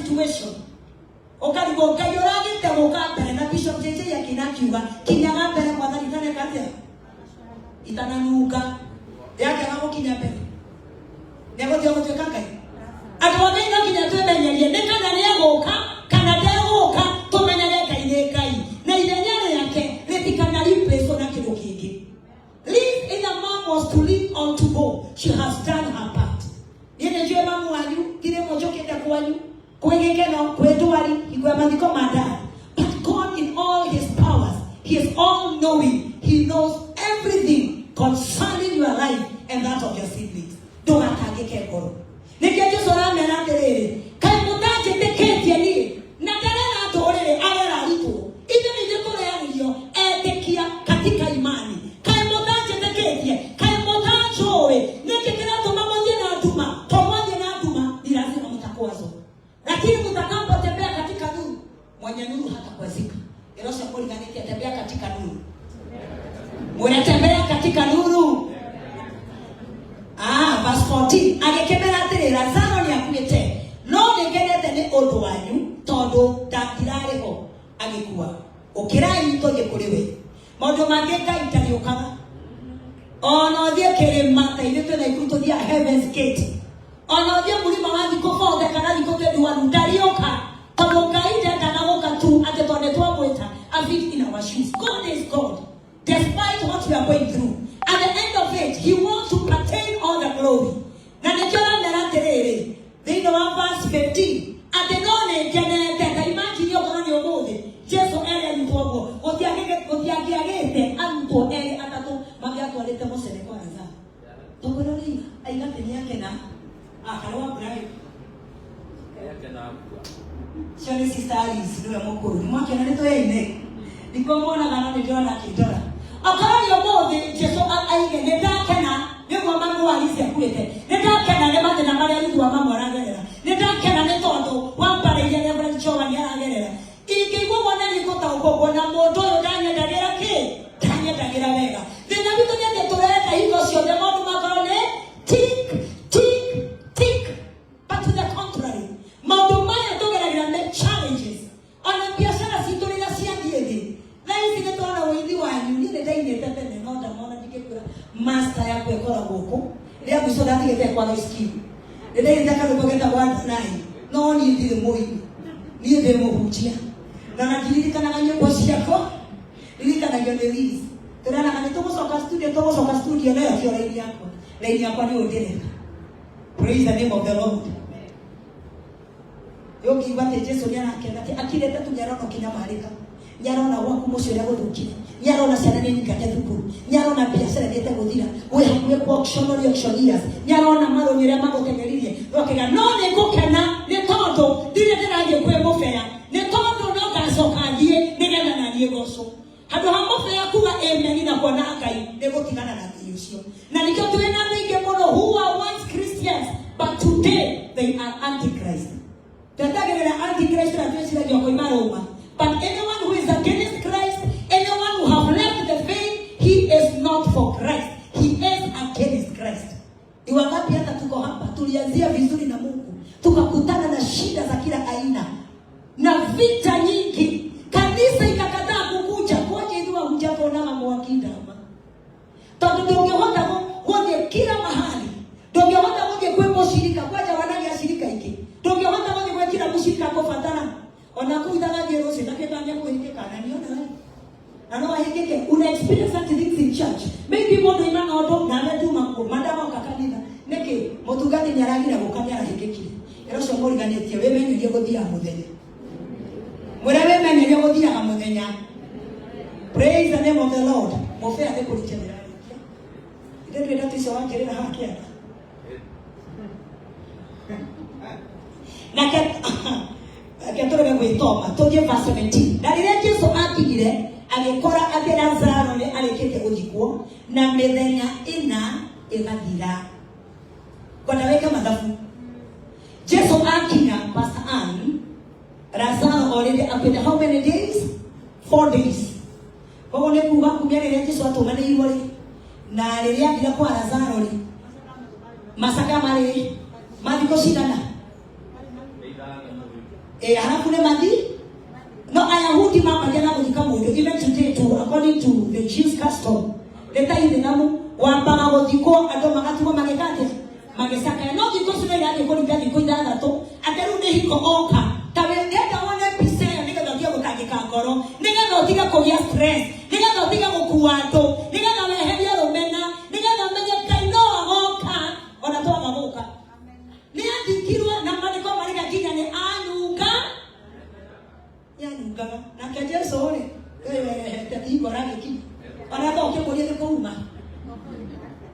situation ũkarigwo Ngai ũragĩte gũka mbere na Bishop JJ akĩina akiuga kinyaga mbere mwathani itaneka atĩa itananunga yakĩaga gũkinya mbere nĩegũtiga gũtuĩka Ngai. Andũ a Ngai no nginya twĩmenyerie nĩ kana nĩegũka kana ndegũka, tũmenyage Ngai nĩ Ngai na ithenya rĩake rĩtikana replace na kĩndũ kĩngĩ. Leave either mom was to leave or to go. She has done her part. Niĩ nĩ njũĩ mamu wanyu ndirĩ mwe njũkĩte kwanyu kwĩ gĩkeno kwĩ ndwari hingo ya mathiko ma dad. But God in all his powers, he is all knowing. He knows everything concerning your life and that of your siblings. Ndũgatangĩke ngoro. Nĩkĩo Jesu aramera atĩrĩrĩ, kaĩ mũtanjĩtĩkĩtie niĩ? Na ndarera ndũrĩrĩ, arera arutwo. Ithuĩ nĩ ithuĩ tũrearĩrio etĩkia katika imani. Kaĩ mũtanjĩtĩkĩtie? Kaĩ mũtanjũĩ? Nĩkĩ kĩratũma mũthiĩ na nduma? To mwathiĩ na nduma, ni lazima mtakwazwa. Lakini mtakapotembea katika nuru, mwenye nuru hatakwazika. Ĩra ũcio mũriganĩtie, tembea katika nuru. Mũretembea katika nuru. Ah, verse 14. Agĩkĩmera atĩrĩ, Lazaro nĩ akuĩte, no nĩngenete nĩ ũndũ wanyu tondũ ndirarĩ ho agĩkua. Ũkĩrai tũthiĩ kũrĩ we. Maũndũ mangĩ Ngai ndarĩũkaga. Ona ũthiĩ kĩrĩma ta ithuĩ twĩ Naikuru tũthiaga Heaven's Gate. Ona ũthiĩ mũrima wa thikũ bothe kana thikũ 21 ndariũka tondũ Ngai ndendaga gũka tu atĩ tondũ nĩ twamwĩta a fit in our shoes. God is God. Despite what we are going through, at the end of it, he wants to pertain all the glory. Na nĩkĩo aramera atĩrĩrĩ, thĩinĩ wa verse 15, atĩ no nĩ ngenete, ta imagine okorwo nĩ ũmũthĩ, Jesu ere arutwo ũguo, gũtiangĩagĩte arutwo erĩ atatũ mangĩatwarĩte mũcere kwa Lazaro. Tondũ rĩu aiga atĩ nĩ akena, ah, kana wa Brian. Cio nĩ Sister Alice nĩwe mũkũrũ. Nĩ mwakĩona nĩ tũyaine. Nĩkuo muonaga no nĩ ndĩrona akĩndora. Okorwo nĩ ũmũthĩ Jesu aige nĩ ndakena nĩguo mamu wa Alice akuĩte. Nĩ ndakena nĩ mathĩna marĩa Ruth wa mamu aragerera. Nĩ ndakena nĩ tondũ wa mbara iria Reverend Joan aragerera. Ingĩigua ũguo nĩ ngũtaũkwo nguona mũndũ ũyũ ndanyendagĩra kĩ? Ndanyendagĩra wega. Thĩna witũ nĩ atĩ tũrenda hingo ciothe maũndũ makorwo nĩ tick, tick, tick. But to the contrary, maũndũ maya tũgeragĩra nĩ challenges. Ona biacara citũ rĩrĩa ciathiĩ thĩ, thaa ici nĩ tũrona ũithi wanyu. Niĩ nĩ ndainĩte tene no ndamona ndingĩkwĩra master yakwa ĩkoragwo kũ. Rĩa mũico ndatigĩte kwa Lois Kim. Nĩ ndainĩte karwĩmbo getagwo Adonai, no niĩ ndirĩ mũini, niĩ ndĩ mũhunjia. Na na ndiririkanaga nyĩmbo ciakwa, ririkanagio nĩ Liz. Tũranaga nĩ tũgũcoka studio, tũgũcoka studio, nayo tio raini yakwa. Raini yakwa nĩ ũyũ ndĩreka. Praise the name of the Lord. Ũngĩigua atĩ Jesu nĩ arakena atĩ akirĩte tu nĩarona ũkĩnyamarĩka, nĩarona gwaku mũciĩ ũrĩa gũthũkire, nĩarona ciana nĩ nyingate thukuru, nĩarona biacara ĩthiĩte gũthira, wĩ hakuhĩ ku auction or auctioneers, nĩarona marũni ũrĩa magũteng'eririe, ũkauga no nĩ ngũkena nĩ tondũ ndirĩ ndĩrathiĩ kwĩ mũbea, nĩ tondũ no ngacoka thiĩ nĩgetha na niĩ ngocwo. Handũ ha mũbea kuga amen na kuona Ngai nĩ gũtigana na Ngai ũcio. Na nĩkĩo twĩ na andũ aingĩ mũno who are once Christians but today they are antichrist. Twetagĩrĩra antichrist na twĩciragia ũkoima Roma. But anyone who is against Christ, anyone who have left the faith, he is not for Christ. He is against Christ. Ni wangapi hata tuko hapa tulianzia vizuri na Mungu, tukakutana na shida za kila aina na vita nyingi, kanisa ikakataa kukuja kwaje ithuĩ ahunjia tuonaga mwaki ndama tondũ ndũngĩhota gũthiĩ kila mahali, ndũngĩhota gũthiĩ kwĩ mũcirika kwanja wanagia cirika ingĩ, ndũngĩhota gũthiĩ gwĩ kila mũcirika kũbatara ona kũu itagathiĩ rũciũ ndakĩtania kũhingĩka na niona na no ahingĩke. Una experience such things in church. Maybe mũndũ ima na ũndũ nawe nduma kuo mandagoka kanitha nĩkĩ mũtungati nĩ aragire gũka nĩ arahingĩkire. Ĩra ũcio mũriganĩtie wĩmenyerie gũthiaga mũthenya, mwĩre wĩmenyerie gũthiaga mũthenya. Praise the name of the Lord. Mũbea nĩ kũrikia ndĩrarĩkia ithe ndwĩna tico wakĩrĩra haha kĩanda nake reke tũrege gwĩtoma tũthiĩ verse 17. Na rĩrĩa Jesu akinyire agĩkora atĩ Lazaro nĩ arĩkĩtie gũthikwo na mĩthenya ĩna ĩgathira. Kwenda wĩke mathabu. Jesu akinya, Pastor Ann, Lazaro already akuĩte how many days? 4 days. Koguo nĩ kuga kumia rĩrĩa Jesu atũmanĩirwo rĩ na rĩrĩa athire kwa Lazaro rĩ, macaka marĩ mathikũ cigana? Ĩ halafu nĩ mathi no Ayahudi mambagia na gũthika mũndũ, even today too, according to the Jews custom, nĩ ta ithĩramu wambaga gũthikwo andũ magatigwo magĩka atĩa, magĩcakaya. No thikũ icio no irathiĩ kũringa thikũ 6, atĩ rĩu nĩ hiko oka ta we nĩenda wone mbica ĩyo nĩgetha ũtige gũtangĩka ngoro, nĩgetha ũtige kũgĩa stress, nĩgetha ũtige gũkua andũ, nĩgetha weherie rũmena, nĩgetha ũmenye Ngai no agoka ona twaga gũka. Nĩ athikirwo na maandĩko marĩga nginya nĩ anunga, nĩanungaga. Nake Jesu rĩ, we werehete hingo aragĩkinya ona to ũkĩmũria nĩ kũuma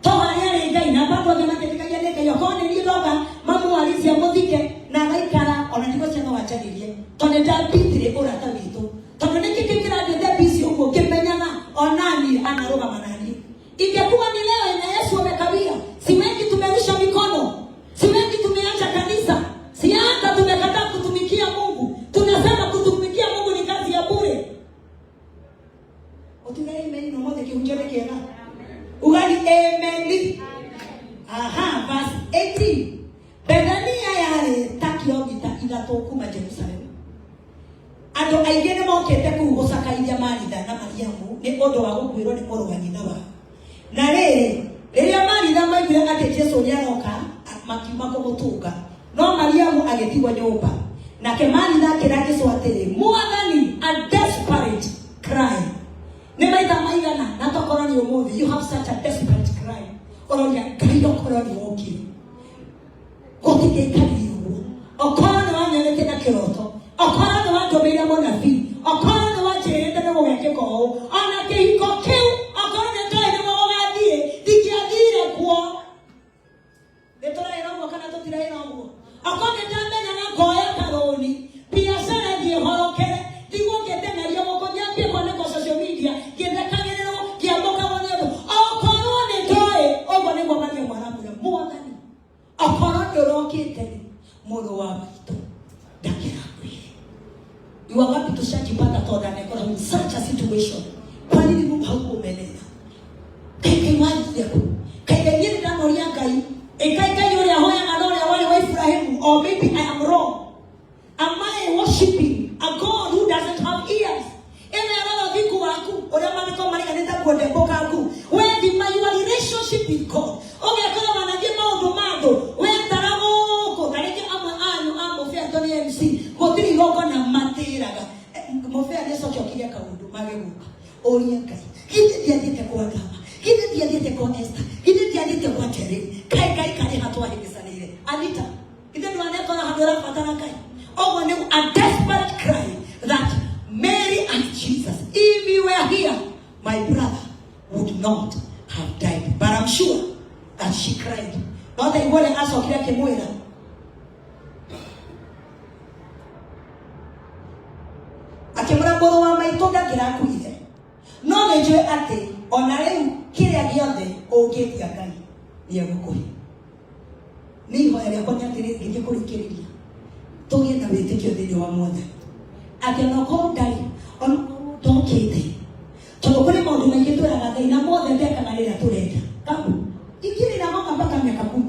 to harĩa arĩ Ngai na andũ othe makĩtĩkagia nĩ Ngai. Okorwo nĩ niĩ ndoka mamuarisia mũthike na agaikara ona ndiko cia no anjarĩrie, tondũ nĩ ndambitire ũrata witũ, tondũ nĩkĩ kĩ kĩranjĩte mbici ũguo ngĩmenyaga onaniĩ anarũgama naniĩ. Ingekuwa ni leo na Yesu amekawia, si wengi tumerusha mikono, si wengi tumeacha kanisa, si hata tumekataa kutumikia Mungu. Tunasema kutumikia Mungu ni kazi ya bure. Utuge amen no mothe kĩhunjio nĩ kĩega. Ugani amen. Aha, verse 18. Bethania yarĩ ta kilomita 3 kuma Jerusalem. Andũ aingĩ nĩ mokĩte kũu gũcakaithia Maritha na Mariamu nĩ ũndũ wa gũkuĩrwo nĩ mũrũ wa nyina wao. Na rĩrĩ, rĩrĩa Maritha maiguire atĩ Jesu nĩ aroka, makiuma kũmũtũnga. No Mariamu agĩtigwo nyũmba. Nake Maritha akĩra Jesu atĩrĩ, Mwathani, a desperate cry. Nĩ maita maigana na tokorwo nĩ ũmũthĩ, you have such a desperate cry. Ũroria Ngai okorwo nĩ wokire. Gũtingĩikarire ũguo. Okorwo nĩ wanyonete na kĩroto, okorwo nĩ wandũmĩire mũnabii, okorwo nĩ wanjĩrĩte nĩ gũgekĩka ũũ, ona kĩhiko kĩu okorwo nĩ ndoĩ nĩguo gũgathiĩ, ndingĩathire kuo. Nĩ tũraĩra ũguo kana tũtiraĩra ũguo? Okorwo nĩ ndamenyaga ngoya karũni, biacara ĩthiĩ horokere, ndigwo ngĩteng'erio gũkũ, nyambie kuonekwo social media ngĩthekagĩrĩrwo, ngĩamũkagwo nĩ andũ, okorwo nĩ ndoĩ ũguo nĩguo Mariamu aramwĩra Mwathani, okorwo nĩ ũrokĩte rĩ, mũrũ wa maitũ ndakĩrakwĩre. Ni wangapi tushajipata tondũ in such a situation? Kwa nini Mungu haukumenena? Kai kai wathire kũ? Kai kai niĩ ndĩramoria Ngai, ĩ kai Ngai ũrĩa hoyaga na ũrĩa warĩ wa Ibrahimu, or maybe I am wrong. Am I worshiping a God who doesn't have ears? Ĩno ĩrora ũthingu waku ũrĩa maandĩko mariganĩte kuondembũkangu. We thima your relationship with God. Ũgekora wanathiĩ maũndũ ma andũ, wetara gũkũ, ta rĩngĩ amwe anyu a mũbĩa to nĩ MC, gũtirĩ igongona matĩraga. Mũbĩa nĩ acoke okire kaũndũ mage gũka. Ũrie Ngai, githĩ ndiathiĩte kwa Ndama, githĩ ndiathiĩte kwa Esther, githĩ ndiathiĩte kwa Terry, kaĩ Ngai karĩ ha twahĩngĩcanĩire. Anita, ithe ndwanekora handũ ũrabatara Ngai. Ũguo nĩ a desperate cry that Mary asked Jesus, if you were here, my brother would not have died. But I'm sure that she cried. No ta igua ũrĩa acokire akĩmwĩra, akĩmwĩra mũrũ wa maitũ ndangĩrakuire, no nĩ njũĩ atĩ ona rĩu kĩrĩa gĩothe ũngĩtia Ngai nĩ egũkũhe. Nĩ ihoya rĩakwa nĩ atĩrĩrĩ, ngĩthiĩ kũrĩkĩrĩria, tũgĩe na wĩtĩkio thĩinĩ wa Mwathani atĩ onakorwo ndarĩ, onakorwo ndokĩte, tondũ kũrĩ maũndũ maingĩ twĩraga Ngai na mothe ndekaga rĩrĩa tũrenda. Kambu ingine inagonga mpaka miaka 10,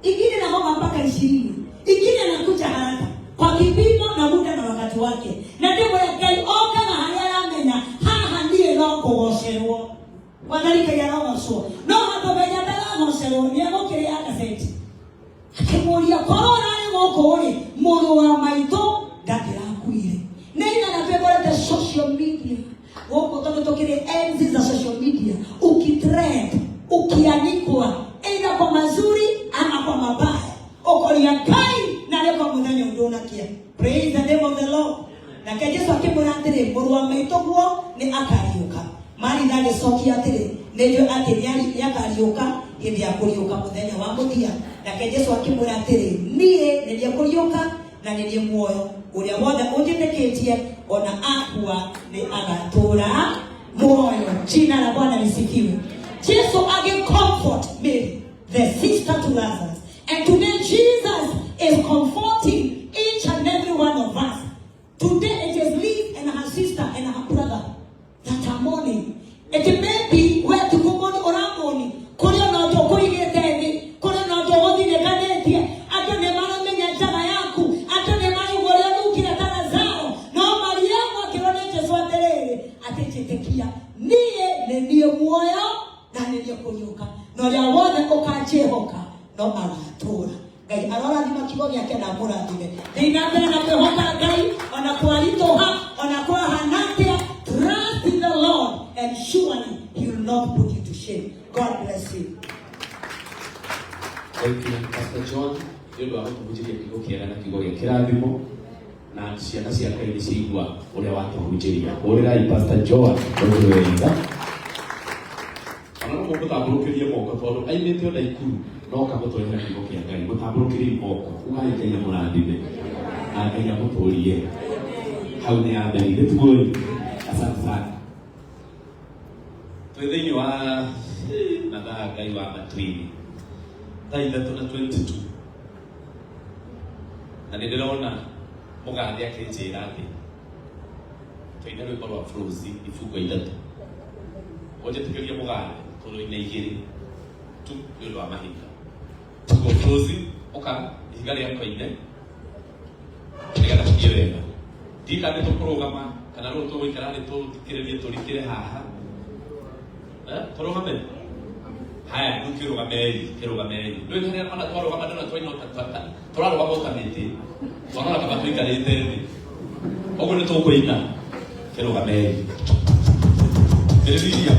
ingine inagonga mpaka 20, ingine inakuja haraka kwa kipimo na muda na wakati wake. Na ndĩmwĩre Ngai okaga harĩa aramenya haha niĩ no kũgocerwo. Mwathani Ngai arogocwo. No handũ Ngai ataragocerwo nĩ egũkĩrĩa gaceti. Akĩmũria, korwo ũrarĩ gũkũ rĩ, mũrũ wa maitũ ndangĩrakuire. Nĩ igana twĩkorete social media gũkũ, tondũ tũkĩrĩ enzi za social media, ukitrend, ukianikwa either kwa mazuri ama kwa mabaya, ũkoria Ngai na nĩ kwa mũthenya ũndũ ũnakia. Praise the name of the Lord. Nake Jesu akĩmwĩra atĩrĩ, mũrũ wa maitũguo nĩ akariũka. Maritha agĩcokia atĩrĩ, nĩ njũĩ atĩ nĩ akariũka hĩndĩ ya kũriũka mũthenya wa mũthia. Nake Jesu akĩmwĩra atĩrĩ, niĩ nĩ niĩ kũriũka na nĩ niĩ muoyo, ũrĩa wothe ũnjĩtĩkĩtie ona akua nĩ agatũũra muoyo. Jina la Bwana lisifiwe. Jesu agi comfort Mary, the sister to Lazarus, and today Jesus is comforting each and every one of us. Today it is Liz and her sister and her brother that are mourning. It may be we tukumoni ũramoni kũrĩ ona ũndũ ũkũigĩte thĩ, kũrĩ ona ũndũ ũgũthinĩkanĩtie, andũ nĩ maramenya njaga yaku, andũ nĩ maraigua ũrĩa ũnungire ta Kiugo gĩake na amũrathime. Thiĩ na mbere na kwĩhoka Ngai ona kwaritũha, ona kwahana atĩa. Trust in the Lord and surely he will not put you to shame. God bless you. Thank you, Pastor John, nĩ ũndũ wa gũtũhunjĩria kiugo kĩega na kiugo gĩa kĩrathimo, na ciana cia Ngai nĩ ciaigua ũrĩa watũhunjĩria. Hũrĩrai Pastor John ũndũ wega. Ona no mũmũtambũrũkĩrie moko tondũ aimĩte o Naikuru no kamũtwarĩra kiugo kĩa Ngai. Mũtambũrũkĩriei moko, ugai Ngai amũrathime na Ngai amũtũrie. Hau nĩ amen. Gĩtuoi. Asante sana. Twĩ thĩinĩ wa mathaa Ngai wa matuinĩ, thaa 3 na 22, na nĩ ndĩrona mũgathe akĩnjĩra atĩ tũine rwĩmbo rwa Frozi ibungo 3. Ũnjĩtĩkĩrie mũgathe tũrũine 2 tu nĩ ũndũ wa mahinda. Tugo Frozi ũka ihiga rĩa koine nĩgetha tũthiĩ wega. Ndika nĩ tũkũrũgama kana rĩu tũgũikara nĩ tũthikĩrĩrie tũrikĩre haha. Tũrũgame? Haya, rĩu kĩrũgamei, kĩrũgamei. Ndũĩ harĩa ona twarũgama ndona twaina tũrarũgama o ta mĩtĩ. Twanona kaba tũikarĩte thĩ. Ũguo nĩ tũkũina. Kĩrũgamei. Mbĩrĩria.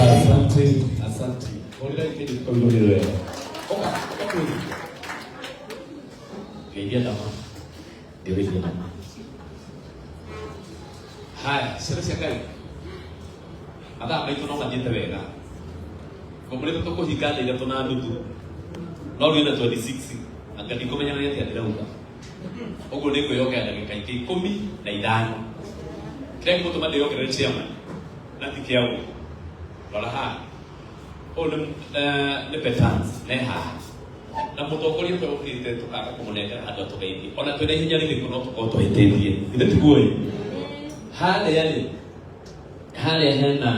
Asante, asante. Hũrĩra ikĩndĩ tũkaugĩrĩre wega. Ũka, ũka twĩke. Geithia ndama. Ngeithia ndama. Haya, ciana cia Ngai. Mathaa maitũ no mathiĩte wega. Ngũmũrĩte tũkũhinga thaa 3 na nuthu. No rĩu ĩna 26. Anga ndikũmenya nĩ atĩa ndĩrauga. Ũguo nĩ ngwĩyongerera ndagĩka ingĩ 15. Kĩrĩa gĩgũtũma ndĩyongerere chairman na ti kĩa ũũ. Rora haha. Ũyũ nĩ Petans ne haha. Na mũtongoria ũrĩa ũkĩte tũkaga kũmũnengera handũ atũgeithie. Ona twĩna ihenya rĩrĩkũ no tũkorwo tũhĩtĩtie. Githĩ tiguo ĩ? Harĩa rĩ, harĩa hena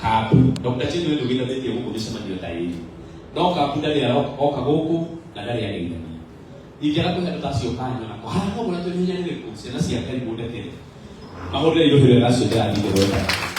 Kambu Dr. Chinwe ndũgĩtanĩtie gũkũ mĩcemanio ta ĩĩ, no Kambu ndarĩ oka gũkũ na ndarĩ ageithania. Ingĩaga kũhe andũ ta acio kanya nako haha no mũrĩa twĩ hinya nĩrĩkũ. Ciana cia Ngai, mũndekere mahũrĩre irũhĩro acio ndĩrathiĩ ngĩgwetaga.